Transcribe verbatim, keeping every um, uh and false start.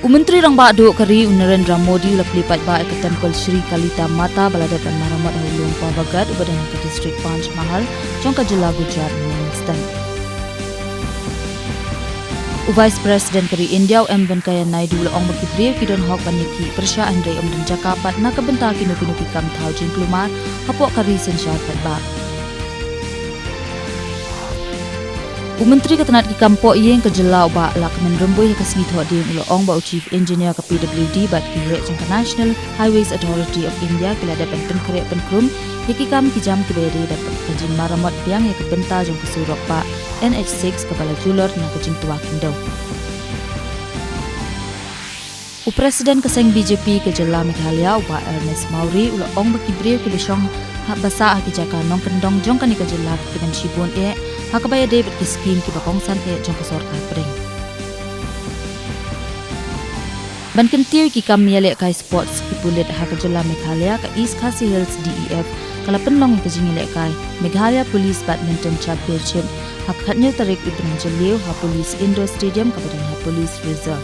U Myntri Rangbah Duh ka ri u Narendra Modi u la plie paidbah ïa ka Temple Shree Kalita Mata ba la dep ban maramot ha u lum Pavagadh uba don ha ka district Panchmahal jong ka jylla Gujarat mynne mynstep. U Vice President ka ri India u M Venkaiah Naidu u la ong ba ki briew ki don hok ban ïakhih pyrshah hynrei ym don jaka pat na ka bynta kino kino ki kam thaw jingkulmar hapoh ka ri synshar paidbah. U Myntri ka tnad ki kam pohïing ka jylla u Bah Lahkmen Rymbui ha ka sngi Thohdieng u la ong ba u Chief Engineer ka P W D bad ki heh jong ka National Highways Authority of India ki la dep ban pynkhreh pynkrum ïa ki kam ki jam kiba ïadei bad ka jingmaramot biang ïa ka bynta jong ka surok bah N H six kaba la julor na ka jingtwa khyndew. U President ka seng B J P ka jylla Meghalaya u Bah Ernest Mawrie u la ong ba ki briew kiba shong ha, ba sah ha ki jaka nongkyndong jong kane ka jylla ki don shibun eh ha kaba ïadei bad ki skim kiba kongsan eh jong ka sorkar pdeng. Ban kyntiew ïa ki kam ïalehkai sports ki pulit ha ka jylla Meghalaya, ka East Khasi Hills D E F ka la pynlong ïa ka jingïalehkai Meghalaya Police Badminton Championship ha ka khathynñiew tarik u bnai Jylliew ha Police Indoor Stadium kaba don ha Police Reserve.